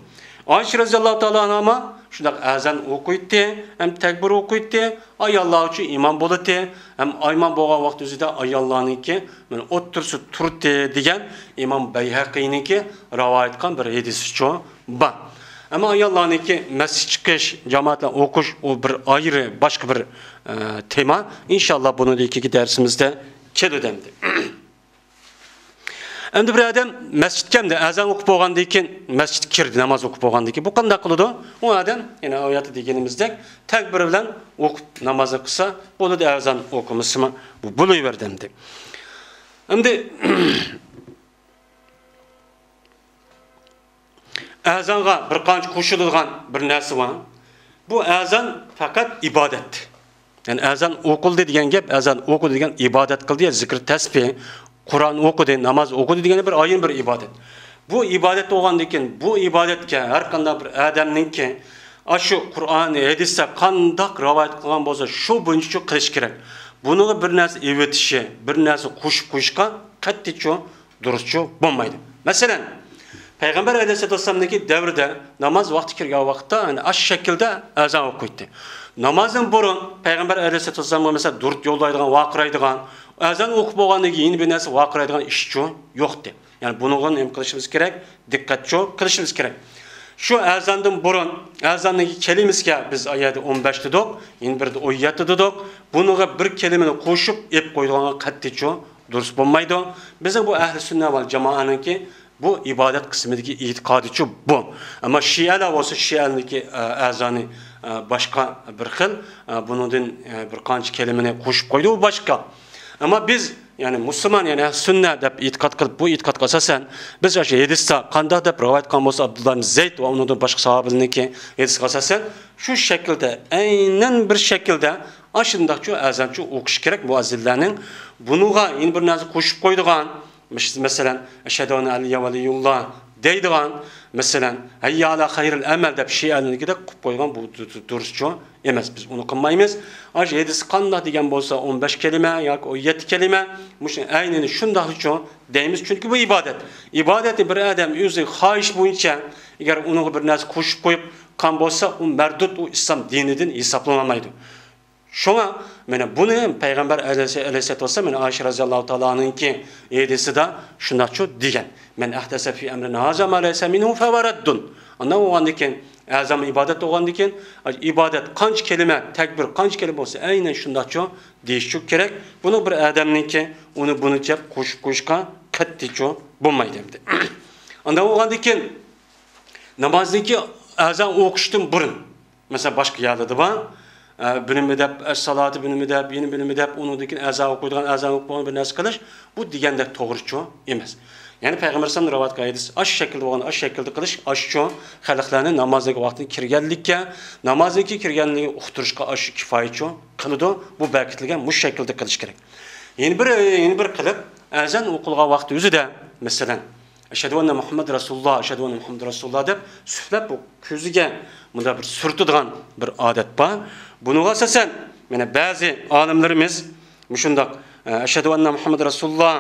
ئائىشە رەزىياللاھۇ تائالا ئەنھاما شۇنداق ئەزان ئوقۇيتتى، ھەم تەكبىر ئوقۇيتتى، ئاياللار ئۈچۈن ئىمام بولاتتى، ھەم ئىمام بولغان ۋاقىت ئۆزىدە ئاياللارنىڭكى، مانا، ئوتتۇرىسى تۇراتتى دېگەن ئىمام بەيھەقىينىڭكى رىۋايەت قىلغان بىر ھەدىسىچۇ بار. ئەمما ئاياللارنىڭكى مەسچىتكە چىقىش، جامائەت بىلەن ئوقۇش، ئۇ بىر ئايرى، باشقا بىر، ئە، تېما. ئىنشاللا بۇنى كېيىنكى دەرسىمىزدە كېلىدۇ ئەمدى. ئەمدى بىر ئادەم مەسچىتكە ئەمدى ئەزان ئوقۇپ بولغاندىن كېيىن، مەسچىتكە كىردى، ناماز ئوقۇپ بولغاندىن كېيىن، بۇ قانداق قىلىدۇ؟ ئۇ ئادەم، يەنە ئاياتتا دېگىنىمىزدەك، تەكبىر بىلەن ئوقۇپ نامازنى قىلسا بولىدۇ، ئەزان ئوقۇمىسىمۇ بۇ بولۇۋېرىدۇ ئەمدى. ئەمدى ئەزانغا بىر قانچە قوشۇلىدىغان بىر نەرسە بار. بۇ ئەزان پەقەت ئىبادەت. يەنى ئەزان ئوقۇلدى دېگەن گەپ، ئەزان ئوقۇدى دېگەن ئىبادەت قىلدى يا زىكىر تەسبىھ، قۇرئان ئوقۇدى، ناماز ئوقۇدى دېگەن بىر ئايرىم بىر ئىبادەت. بۇ ئىبادەت بولغاندىن كېيىن، بۇ ئىبادەتكە ھەر قانداق بىر ئادەمنىڭكى ئاشۇ قۇرئان، ھەدىستە قانداق رىۋايەت قىلغان بولسا، شۇ بويىچە قىلىش كېرەك. بۇنىڭغا بىر نەرسە ئېۋىتىشى، بىر نەرسە قوشۇپ قويۇشقا قەتئىيچۇ دۇرۇسچۇ بولمايدۇ. مەسىلەن، پەيغەمبەر ئەلەيھىسسالاتۇ ۋەسسالامنىڭكى دەۋرىدە ناماز ۋاقتى كىرگەن ۋاقىتتا، يەنى ئاشۇ شەكىلدە ئەزان ئوقۇيتتى. نامازدىن بۇرۇن پەيغەمبەر ئەلەيھىسسالاتۇ ۋەسسالامغا، مەسىلەن، دۇرۇت يوللايدىغان، ۋارقىرايدىغان، ئەزان ئوقۇپ بولغاندىن كېيىن يەنە بىر نەرسە ۋارقىرايدىغان ئىشچۇ يوقتى. يەنى بۇنىڭغا نېمە قىلىشىمىز كېرەك؟ دىققەتچۇ قىلىشىمىز كېرەك. شۇ ئەزاندىن بۇرۇن، ئەزاندىكى كەلىمىسىگە بىز ئايەتتە ئون بەش دېدۇق، يەنە بىردە ئون يەتتە دېدۇق. بۇنىڭغا بىر كەلىمىنى قوشۇپ ئېلىپ قويىدىغانغا قەتئىيچۇ دۇرۇس بولمايدۇ. بىزنىڭ بۇ ئەھلى سۈننە ۋەل جامائەنىڭكى بۇ ئىبادەت قىسمىدىكى ئېتىقادىچۇ بۇ. ئەمما شىئەلەر بولسا، شىئەنىڭكى، ئە، ئەزانى، ئە، باشقا بىر خىل، ئە، بۇنىڭدىن، ئە، بىر قانچە كەلىمىنى قوشۇپ قويدى، ئۇ باشقا. ئەمما بىز، يەنى مۇسۇلمان، يەنى ئەھلى سۈننە دەپ ئېتىقاد قىلىپ، بۇ ئېتىقادقا ئاساسەن، بىز ئاشۇ ھەدىستە قانداق دەپ رىۋايەت قىلغان بولسا، ئابدۇللا ئىبن زەيد ۋە ئۇنىڭدىن باشقا ساھابىلەرنىڭكى ھەدىسىگە ئاساسەن، شۇ شەكىلدە، ئەينەن بىر شەكىلدە ئاشۇنداقچۇ ئەزانچۇ ئوقۇش كېرەك مۇئەززىنلەرنىڭ. بۇنىڭغا يەنە بىر نەرسە قوشۇپ قويىدىغان، مەس-، مەسىلەن، «ئەشھەدۇ ئەننە ئەلىييە ۋەلىيۇللا» دەيدىغان، مەسىلەن، «ھەييە ئالا خەيرىل ئەمەل» دەپ شىئەلىرىدىكىدەك قىلىپ قويغان، بۇ دۇ-، دۇ-، دۇرۇسچۇ ئەمەس. بىز ئۇنى قىلمايمىز. ئاشۇ ھەدىس قانداق دېگەن بولسا، ئون بەش كەلىمە ياكى ئون يەتتە كەلىمە، مۇشۇ ئەينىنى شۇنداقلىچۇ دەيمىز، چۈنكى بۇ ئىبادەت. ئىبادەتنى بىر ئادەم ئۆزىنىڭ خاھىشى بويىچە، ئەگەر ئۇنىڭغا بىر نەرسە قوشۇپ قويۇپ قىلغان بولسا، ئۇ مەردۇد، ئۇ ئىسلام دىنىدىن ھېسابلىنالمايدۇ. شۇڭا، مانا بۇنى پەيغەمبەر ئەلەيھىسسالام، ئەلەيھىسسالاتۇ ۋەسسالام، مانا ئائىشە رەزىياللاھۇ تائالا ئەنھانىڭكى ھەدىسىدە شۇنداقچۇ دېگەن، «مەن ئەھدەسە فى ئەمرىنا ھازا ما لەيسە مىنھۇ فەھۇۋە رەددۇن.» ئانداق بولغاندىكىن، ئەزان ئىبادەت بولغاندىكىن، ئىبادەت قانچە كەلىمە، تەكبىر قانچە كەلىمە بولسا، ئەينەن شۇنداقچۇ دېيىشچۇ كېرەك. بۇنى بىر ئادەمنىڭكى ئۇنى بۇنى دەپ قوشۇپ قويۇشقا قەتئىيچۇ بولمايدۇ ئەمدى. ئانداق بولغاندىكىن، نامازدىكى ئەزان ئوقۇشتىن بۇرۇن، مەسىلەن، باشقا يەرلەردە بار. ئە، بىلىمى دەپ، ئەسسالاتى بىلىمى دەپ، يەنە بىلىمى دەپ، ئۇنىڭدىن كېيىن ئەزان ئوقۇيدىغان، ئەزان ئوقۇپ بولغان بىر نەرسە قىلىش، بۇ دېگەندەك توغرىچۇ ئەمەس. يەنى پەيغەمبەر ئەلەيھىسسالام رىۋايەت قىلغان ھەدىس، ئاشۇ شەكىلدە بولغان، ئاشۇ شەكىلدە قىلىش، ئاشۇچۇ خەلقلەرنى نامازدىكى ۋاقتىنى كىرگەنلىككە، نامازدىكى كىرگەنلىكىنى ئۇقتۇرۇشقا ئاشۇ كىپايىچۇ قىلىدۇ. بۇ بەرىكەتلىگەن مۇشۇ شەكىلدە قىلىش كېرەك. يەنە بىر، يەنە بىر قىلىپ، ئەزان ئوقۇلغان ۋاقتى ئۆزىدە، مەسىلەن، «ئەشھەدۇ ئەننە مۇھەممەد رەسۇلۇللا، ئەشھەدۇ ئەننە مۇھەممەد رەسۇلۇللا» دەپ سۈپلەپ، بۇ كۆزىگە مۇنداق بىر سۈرتىدىغان بىر ئادەت بار. بۇنىڭغا ئاساسەن، مانا بەزى ئالىملىرىمىز مۇشۇنداق، ئە، «ئەشھەدۇ ئەننە مۇھەممەد رەسۇلۇللا»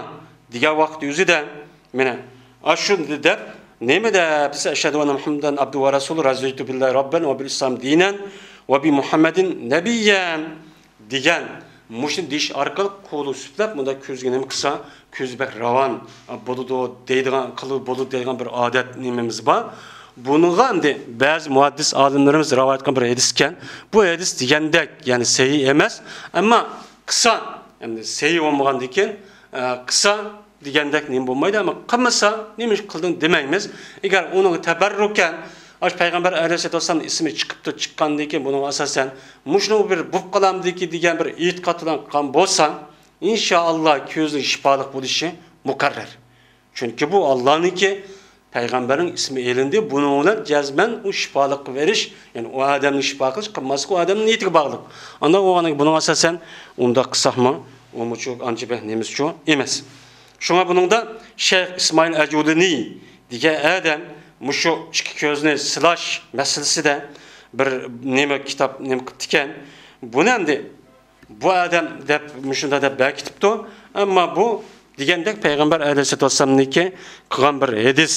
دېگەن ۋاقىت ئۆزىدە، مانا، ئاشۇ دەپ، نېمە دەپ دېسە، «ئەشھەدۇ ئەننە مۇھەممەدەن ئابدۇھۇ ۋە رەسۇلۇھۇ، رەزىيتۇ بىللاھى رەببەن ۋە بىل ئىسلامى دىنەن ۋە بى مۇھەممەدىن نەبىييەن» دېگەن مۇشۇنى دېيىش ئارقىلىق قولىنى سۈپلەپ، مۇنداق كۆزىگە نېمە قىلسا، كۆزى بەك راۋان بولىدۇ دەيدىغان، قىلىپ بولىدۇ دەيدىغان بىر ئادەت نېمىمىز بار. بۇنىڭغا ئەمدى بەزى مۇھەددىس ئالىملىرىمىز رىۋايەت قىلغان بىر ھەدىس ئىكەن. بۇ ھەدىس دېگەندەك، يەنى سەھىھ ئەمەس. ئەمما قىلسا، ئەمدى سەھىھ بولمىغاندىن كېيىن، ئە، قىلسا، دېگەندەك نېمە بولمايدۇ، ئەمما قىلمىسا، نېمە ئىش قىلدىڭ دېمەيمىز. ئەگەر ئۇنىڭغا تەبەررۇكەن، ئاشۇ پەيغەمبەر ئەلەيھىسسالاتۇ ۋەسسالامنىڭ ئىسمى چىقىپتۇ، چىققاندىن كېيىن بۇنىڭغا ئاساسەن، مۇشۇنىڭ بىر بولۇپ قالامدىكى دېگەن بىر ئېتىقاد بىلەن قىلغان بولسا، ئىنشائاللا، كۆزىنىڭ شىپالىق بولۇشى مۇقەررەر. چۈنكى بۇ ئاللانىڭكى، پەيغەمبەرنىڭ ئىسمى ئېلىندى، بۇنىڭ بىلەن جەزمەن ئۇ شىپالىق بېرىش، يەنى ئۇ ئادەمنى شىپا قىلىش، قىلماسلىق ئۇ ئادەمنىڭ نىيىتىگە باغلىق. ئانداق بولغاندىكىن بۇنىڭغا ئاساسەن ئۇنداق قىلساقمۇ، ئۇمۇچۇ ئانچە بەك نېمىسىچۇ ئەمەس. شۇڭا بۇنىڭدا شەيخ ئىسمائىل ئەجۇلىنى دېگەن ئادەم مۇشۇ ئىككى كۆزنى سىلاش مەسىلىسىدە بىر نېمە كىتاب نېمە قىپتىكەن. بۇنى ئەمدى بۇ ئادەم دەپ، مۇشۇنداق دەپ بەكىتىپتۇ. ئەمما بۇ دېگەندەك پەيغەمبەر ئەلەيھىسسالاتۇ ۋەسسالامنىڭكى قىلغان بىر ھەدىس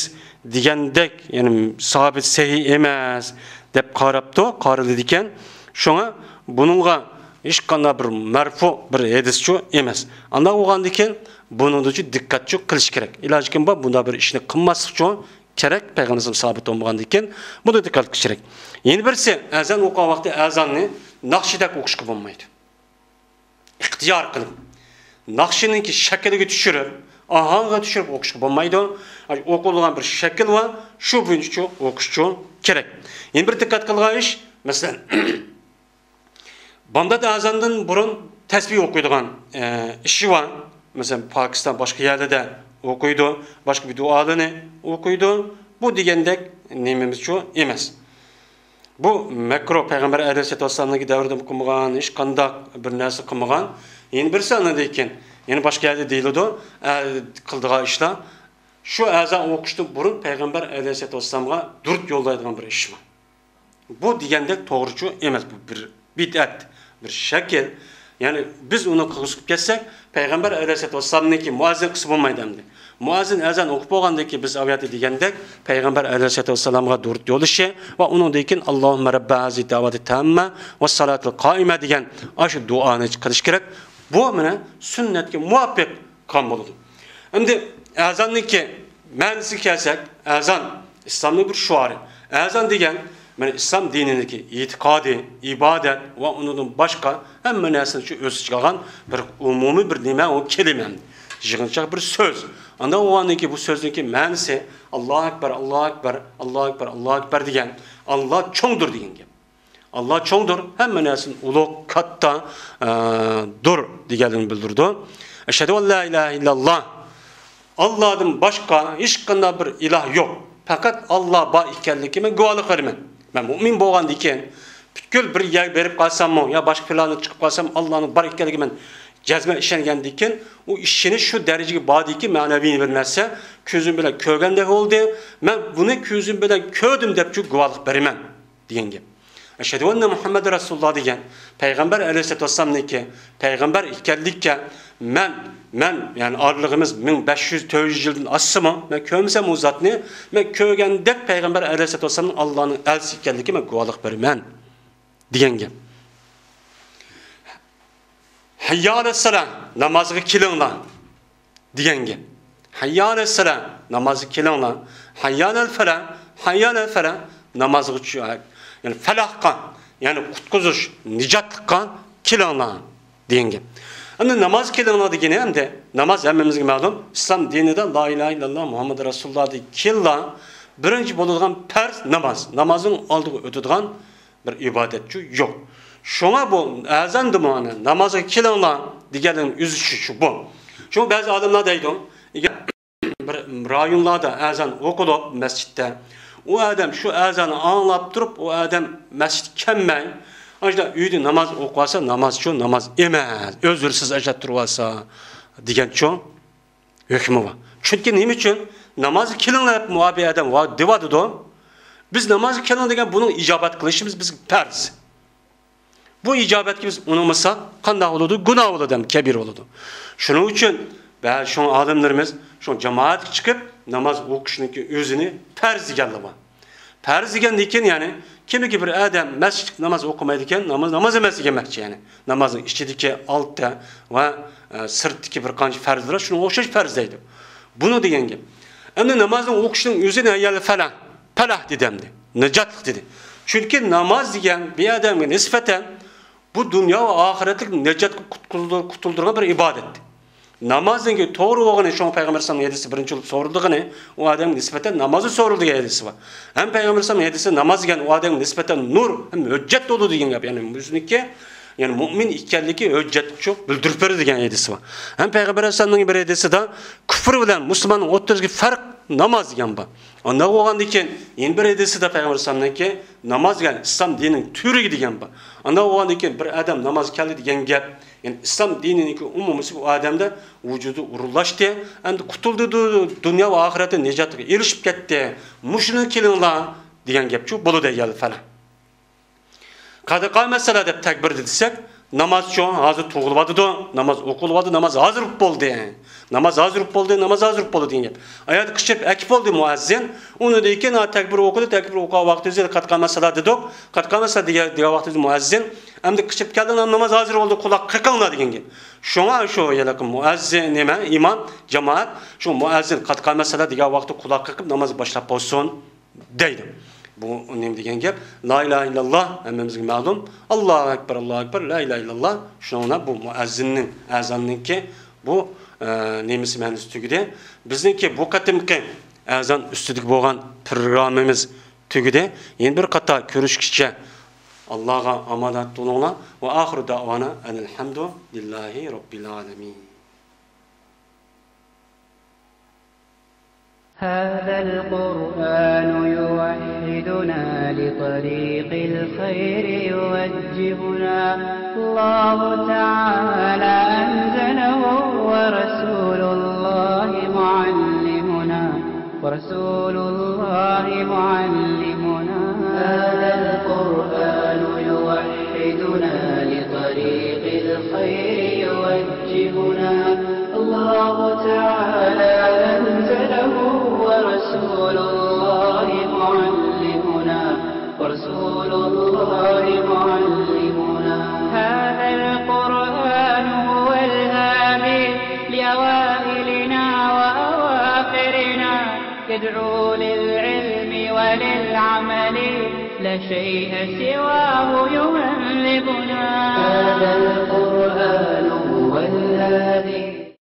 دېگەندەك، يەنى سابىت سەھىھ ئەمەس دەپ قاراپتۇ، قارىلىدىكەن. شۇڭا بۇنىڭغا ھېچقانداق بىر مەرفۇ بىر ھەدىسچۇ ئەمەس. ئانداق بولغاندىكىن بۇنىڭدىچۇ دىققەتچۇ قىلىش كېرەك. ئىلاجى كىم بار، بۇنداق بىر ئىشنى قىلماسلىقچۇ كېرەك، پەيغەمبىرىمىز سابىت بولمىغاندىكىن بۇنى دىققەت قىلىش كېرەك. يەنە بىرسى، ئەزان ئوقۇغان ۋاقتى ئەزاننى ناخشىدەك ئوقۇشقا بولمايدۇ. ئىختىيار قىلىپ، ناخشىنىڭكى شەكلىگە چۈشۈرۈپ، ئاھاڭغا چۈشۈرۈپ ئوقۇشقا بولمايدۇ. ئوقۇلىدىغان بىر شەكىل بار، شۇ بويىچە ئوقۇشچۇ كېرەك. يەنە بىر دىققەت قىلىدىغان ئىش، مەسىلەن، بامدات ئەزاندىن بۇرۇن تەسبىھ ئوقۇيدىغان، ئە، ئىشى بار. مەسىلەن، پاكىستان باشقا يەرلەردە ئوقۇيدۇ، باشقا بىر دۇئالىرىنى ئوقۇيدۇ. بۇ دېگەندەك نېمىمىزچۇ ئەمەس. بۇ مەكرۇھ، پەيغەمبەر ئەلەيھىسسالاتۇ ۋەسسالامنىڭكى دەۋرىدىمۇ قىلمىغان، ھېچقانداق بىر نەرسە قىلمىغان. يەنە بىرسى ئاندىن كېيىن، يەنە باشقا يەردە دېيىلىدۇ، ئە، قىلىدىغان ئىشلار. شۇ ئەزان ئوقۇشتىن بۇرۇن پەيغەمبەر ئەلەيھىسسالاتۇ ۋەسسالامغا دۇرۇت يوللايدىغان بىر ئىش بار. بۇ دېگەندەك توغرىچۇ ئەمەس، بۇ بىر بىدئەت، بىر شەكىل. يەنى بىز ئۇنى قىلغۇزۇپ كەتسەك، پەيغەمبەر ئەلەيھىسسالاتۇ ۋەسسالامنىڭكى مۇئەززىن قىلسا بولمايدۇ ئەمدى. مۇئەززىن ئەزان ئوقۇپ بولغاندىن كېيىن، بىز ئاۋۇ يەردە دېگەندەك، پەيغەمبەر ئەلەيھىسسالاتۇ ۋەسسالامغا دۇرۇت يوللىشى ۋە ئۇنىڭدىن كېيىن، «ئاللاھۇممە رەببە ھازىھىد دەۋاتىت تاممە ۋەسسالاتىل قائىمە» دېگەن ئاشۇ دۇئانى قىلىش كېرەك. بۇ مانا سۈننەتكە مۇۋاپىق قىلغان بولىدۇ. ئەمدى ئەزاننىڭكى مەنىسىگە كەلسەك، ئەزان ئىسلامنىڭ بىر شوئارى. ئەزان دېگەن مانا ئىسلام دىنىنىڭكى ئېتىقادى، ئىبادەت ۋە ئۇنىڭدىن باشقا ھەممە نەرسىنى شۇ ئۆز ئىچىگە ئالغان بىر ئومۇمىي بىر نېمە، ئۇ كەلىمە، يىغىنچاق بىر سۆز. ئاندىن ئۇنىڭكى، بۇ سۆزنىڭكى مەنىسى، «ئاللاھۇ ئەكبەر، ئاللاھۇ ئەكبەر، ئاللاھۇ ئەكبەر، ئاللاھۇ ئەكبەر» دېگەن، «ئاللا چوڭدۇر» دېگەن گەپ. ئاللا چوڭدۇر، ھەممە نەرسىدىن ئۇلۇغ، كاتتا، ئە، دۇر دېگەنلىكىنى بىلدۈرىدۇ. «ئەشھەدۇ ئەن لا ئىلاھە ئىللاللا»، ئاللادىن باشقا ھېچقانداق بىر ئىلاھ يوق، پەقەت ئاللا بار ئىكەنلىكىگە مەن گۇۋاھلىق بېرىمەن. مەن مۇئمىن بولغاندىن كېيىن، پۈتكۈل بىر يەرگە بېرىپ قالساممۇ يا باشقا پىلانغا چىقىپ قالسام، ئاللانىڭ بار ئىكەنلىكىگە مەن جەزمەن ئىشەنگەندىن كېيىن، ئۇ ئىشىنىش شۇ دەرىجىگە باردىكى، مەنىۋى بىر نەرسە كۆزۈم بىلەن كۆرگەندەك بولدى. مەن بۇنى كۆزۈم بىلەن كۆردۈم دەپ شۇ گۇۋاھلىق بېرىمەن دېگەن گەپ. «ئەشھەدۇ ئەننە مۇھەممەدەن رەسۇلۇللا» دېگەن پەيغەمبەر ئەلەيھىسسالاتۇ ۋەسسالامنىڭكى پەيغەمبەر ئىكەنلىككە، مەن، مەن، يەنى ئارىلىقىمىز مىڭ بەش يۈز، تۆت يۈز يىلدىن ئاشسىمۇ، مەن كۆرمىسەم ئۇ زاتنى، مەن كۆرگەندەك پەيغەمبەر ئەلەيھىسسالاتۇ ۋەسسالامنىڭ ئاللانىڭ ئەلچىسى ئىكەنلىكىگە مەن گۇۋاھلىق بېرىمەن دېگەن گەپ. «ھەييا ئەلەسسالا»، نامازغا كېلىڭلار دېگەن گەپ. «ھەييا ئەلەسسالا»، نامازغا كېلىڭلار. «ھەييا ئەلەل فەلا»، «ھەييا ئەلەل فەلا»، نامازغا چۈ-، يەنى پەلاھقا، يەنى قۇتقۇزۇش، نىجاتلىققا كېلىڭلار دېگەن گەپ. ئەمدى نامازغا كېلىڭلار دېگىنى، ئەمدى ناماز ھەممىمىزگە مەلۇم، ئىسلام دىنىدا لا ئىلاھە ئىللاللا مۇھەممەد رەسۇلۇللا دېگەن كېلىڭلار، بىرىنچى بولىدىغان پەرز ناماز. نامازنىڭ ئالدىغا ئۆتىدىغان بىر ئىبادەتچۇ يوق. شۇڭا بۇ ئەزاندىمۇ ئەنە نامازغا كېلىڭلار دېگەننىڭ ئۆزى شۇ، شۇ بۇ. شۇڭا بەزى ئالىملار دەيدۇ، ئەگەر بىر رايونلاردا ئەزان ئوقۇلۇپ مەسچىتتە، ئۇ ئادەم شۇ ئەزاننى ئاڭلاپ تۇرۇپ، ئۇ ئادەم مەسچىتكە كەلمەي، ئاشۇنداق ئۆيدە ناماز ئوقۇۋالسا، نامازچۇ ناماز ئەمەس، ئۆزرسىز ئاشۇنداق تۇرۇۋالسا دېگەنچۇ ھۆكمى بار. چۈنكى نېمە ئۈچۈن؟ نامازغا كېلىڭلار دەپ مۇئابى ئادەم ۋا-، دېۋاتىدۇ. بىز نامازغا كېلىڭ دېگەن بۇنىڭ ئىجابەت قىلىشىمىز بىزگە پەرز. بۇ ئىجابەتكە بىز ئۇنىمىساق، قانداق بولىدۇ؟ گۇناھ بولىدۇ ھەم كەبىرە بولىدۇ. شۇنىڭ ئۈچۈن بە-، شۇڭا ئالىملىرىمىز شۇ جامائەتكە چىقىپ ناماز ئوقۇشنىڭكى ئۆزىنى پەرز دېگەنلىرى بار. پەرز دېگەندىن كېيىن، يەنى كىمكى بىر ئادەم مەسچىتتە ناماز ئوقۇمايدىكەن، ناماز، ناماز ئەمەس دېگەنمەكچى، يەنى نامازنىڭ ئىچىدىكى ئالتە ۋە، ئە، سىرتتىكى بىر قانچە پەرزلەر شۇنىڭغا ئوخشاش پەرز دەيدۇ. بۇنى دېگەن گەپ. ئەمدى نامازنىڭ ئوقۇشنىڭ ئۆزىنى ھەييەل فەلاھ، پەلاھ دېدى ئەمدى. نىجاتلىق دېدى. چۈنكى ناماز دېگەن بىر ئادەمگە نىسبەتەن بۇ دۇنيا ۋە ئاخىرەتلىك نىجاتقا قۇتقۇزدۇر-، قۇتۇلدۇرغان بىر ئىبادەت. نامازنىڭكى توغرا بولغىنى، شۇڭا پەيغەمبەر ئەلەيھىسسالامنىڭ ھەدىسى بىرىنچى بولۇپ سورىلىدىغىنى، ئۇ ئادەمگە نىسبەتەن نامازنى سورىدى دېگەن ھەدىسى بار. ھەم پەيغەمبەر ئەلەيھىسسالامنىڭ ھەدىسى ناماز دېگەن ئۇ ئادەمگە نىسبەتەن نۇر ھەم ھۆججەت بولىدۇ دېگەن گەپ. يەنى ئۆزىنىڭكى، يەنى مۇئمىن ئىكەنلىكى ھۆججەتچۇ بىلدۈرۈپ بېرىدۇ دېگەن ھەدىسى بار. ھەم پەيغەمبەر ئەلەيھىسسالامنىڭ بىر ھەدىسىدە كۇفر بىلەن مۇسۇلماننىڭ ئوتتۇرىسىدىكى پەرق ناماز دېگەن بار. ئانداق بولغاندىن كېيىن يەنە بىر ھەدىسىدە پەيغەمبەر ئەلەيھىسسالامنىڭكى ناماز دېگەن ئىسلام دىنىنىڭ تۈۋرۈكى دېگەن بار. ئانداق بولغاندىن كېيىن بىر ئادەم ناماز كەلدى دېگەن گەپ، يەنى ئىسلام دىنىنىڭكى ئومۇمىيسى بۇ ئادەمدە ۋۇجۇدى ئورۇنلاشتى، ئەمدى قۇتۇلدى، دۇنيا ۋە ئاخىرەتتە نىجاتقا ئېرىشىپ كەتتى. مۇشۇنى كېلىڭلار دېگەن گەپچۇ بولىدۇ ھەييەل فەلاھ. قەد قامەت سالا دەپ تەكبىر دېسەك، نامازچۇ ھازىر تۇغۇلۇۋاتىدۇ، ناماز ئوقۇلۇۋاتىدۇ، ناماز ھازىر بولدى، ناماز ھازىر بولدى، ناماز ھازىر بولدى دېگەن گەپ. ئايەت قىچىرىپ ئەكىپ بولدى مۇئەززىن. ئۇنىڭدىن كېيىن ھا تەكبىر ئوقۇدى، تەكبىر ئوقۇغان ۋاقتىدا قەد قامەت سالا دېدۇق. قەد قامەت سالا دېگەن، دېگەن ۋاقتىدا مۇئەززىن ئەمدى قىچىرىپ كەلدى، ناماز ھازىر بولدى، قۇلاق قېقىڭلار دېگەن گەپ. شۇڭا شۇ ھېلىقى مۇئەززىن نېمە، ئىمام، جامائەت شۇ مۇئەززىن قەد قامەت سالا دېگەن ۋاقىتتا قۇلاق قېقىپ ناماز باشلاپ بولسۇن دەيدۇ. بۇ نېمە دېگەن گەپ؟ لا ئىلاھە ئىللاللا ھەممىمىزگە مەلۇم. ئاللاھۇ ئەكبەر، ئاللاھۇ ئەكبەر، لا ئىلاھە ئىللاللا. شۇنىڭ بىلەن بۇ مۇئەززىننىڭ، ئەزاننىڭكى بۇ، ئە، نېمىسى، مەنىسى تۈگىدى. بىزنىڭكى بۇ قېتىمقى ئەزان ئۈستىدىكى بولغان پروگراممىمىز تۈگىدى. يەنە بىر قېتىم كۆرۈشكىچە ئاللاغا ئامانەت بولۇڭلار. ۋە ئاخىرۇ دەئۋانا ئەنىل ھەمدۇ لىللاھى رەببىل ئالەمىن. هذا القرآن يوحدنا، لطريق الخير يوجهنا. الله تعالى أنزله، ورسول الله معلمنا، ورسول الله معلمنا. هذا القرآن يوحدنا، لطريق الخير يوجهنا. الله تعالى ندعو للعلم وللعمل، لا شيء سواه يهذبنا. هذا القرآن هو الهادي.